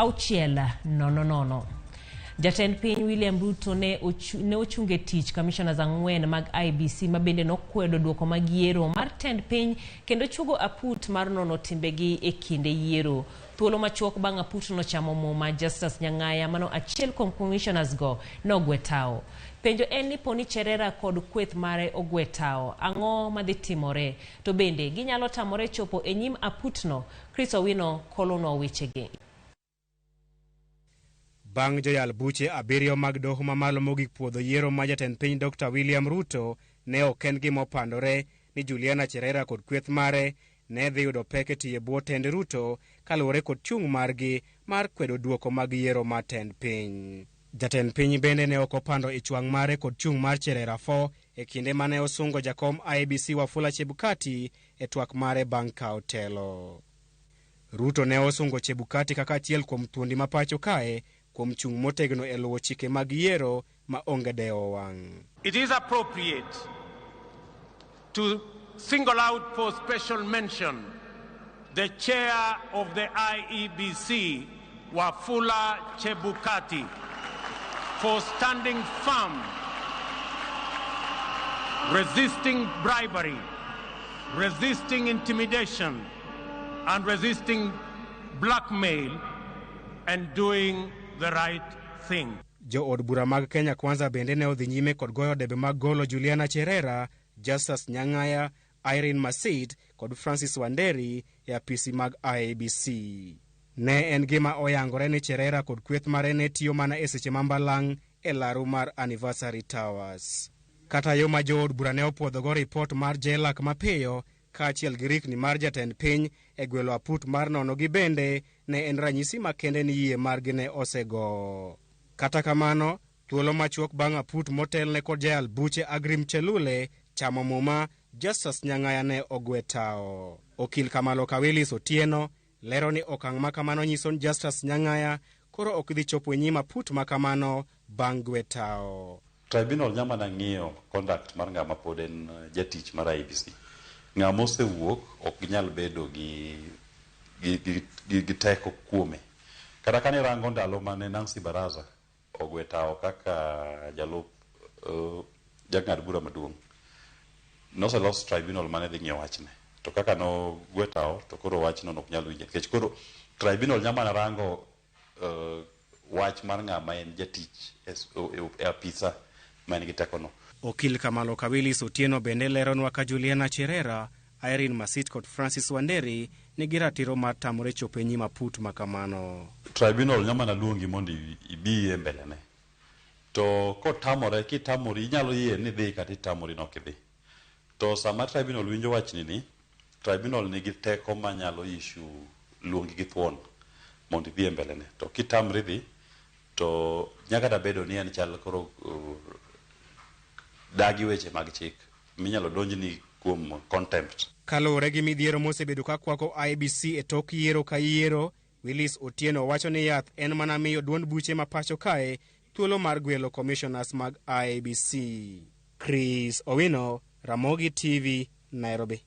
600. Jatend piny William Ruto ne ochunge tich commissioners 4 mag IEBC ma bende nokwedo duoko mag yiero mar tend piny kendo chugo aput mar nono timbegi e kinde yiero. Thuolo machuok bang' aput nochamo muma, Justus Nyang'aya mano achiel kuom commissioners go nogwe tao. Penjo en ni poni Cherera kod kweth mare ogwe tao, ang'o madhi timore? To bende ginyalo tamore chopo e nyim aputno? Chris Owino kolonwa wechegi. Bang' joyal buche 7 mag doho mamalo mogik puodho yiero ma jatend piny Dr. William Ruto ne ok en gima opandore ni Juliana Cherera kod kweth mare ne dhi yudo pek e tiyo e bwo tend Ruto kaluwore kod chung' margi mar kwedo duoko mag yiero mar tend piny. Jatend piny bende ne ok opando ich wang' mare kod chung' mar Cherera 4 e kinde mane osungo jakom IEBC Wafula Chebukati e twak mare bang' kawo telo. Ruto ne osungo Chebukati kaka achiel kuom thuondi ma pacho kae kuom chung' motegno e luwo chike mag yiero ma onge dewo wang'. It is appropriate to single out for special mention the chair of the IEBC, Wafula Chebukati, for standing firm, resisting bribery, resisting intimidation, and resisting blackmail, and doing the right thing. Jo od bura mag Kenya Kwanza bende ne odhi nyime kod goyo debe mag golo Juliana Cherera, Justus Nyang'aya, Irene Masit kod Francis Wanderi e apisi mag IEBC. Ne en gima oyangore ni Cherera kod kweth mare ne tiyo mana e seche ma mbalang' e laru mar Anniversary Towers. Kata yo ma jood bura ne opuodhogo ripot mar JLAC mapiyo kaachiel gi rikni mar jatend piny e gwelo aput mar nono gi bende ne en ranyisi makende ni yie margi ne osego. Kata kamano, thuolo machuok bang' aput motelne kod jayal buche Agrim Chelule chamo muma, Justus Nyang'aya ne ogwe tao. Okil Kamalo Kawilis Otieno lero ni okang' ma kamano nyiso ni Justus Nyang'aya koro ok dhi chopo e nyim aput ma kamano bang' gwe tao. Tribunal nyama na ng'iyo conduct mar ng'ama pod en jatich mar IEBC. Ng'ama osewuok ok ginyal bedo gi teko kuome. Kata kane rango ndalo mane Nancy Baraza ogwe tao kaka jalup jang'ad bura maduong', noselos tribunal mane dhi ng'iyo wachne. To kaka nogwe tao to koro wachno ok nyal winje nikech koro tribunal nyama na rango wach mar ng'ama en jatich e apisa ma en gi tekono. Okil Kamalo Kawilis Otieno bende leronwa ka Juliana Cherera, Irene Masit kod Francis Wanderi nigi ratiro mar tamore chopo e nyim aput ma kamano. Tribunal nyama na luongi mondo ibi e mbelene. To kotamore, kitamori, inyalo yie ni idhi kata itamori ni ok idhi. To sama tribunal winjo wachni ni, tribunal nigi teko manyalo issue luongi gi thuon mondo idhi e mbelene. To kitamri dhi, to nyaka da bedo ni en chal koro dagi weche mag chik minyalo donjni kuom contempt. Kaluwore gi midhiero mosebedo ka kwako IEBC e tok yiero ka yiero, Willis Otieno wacho ni yath en mana miyo duond buche ma pacho kae thuolo mar gwelo commissioners mag IEBC. Chris Owino, Ramogi TV, Nairobi.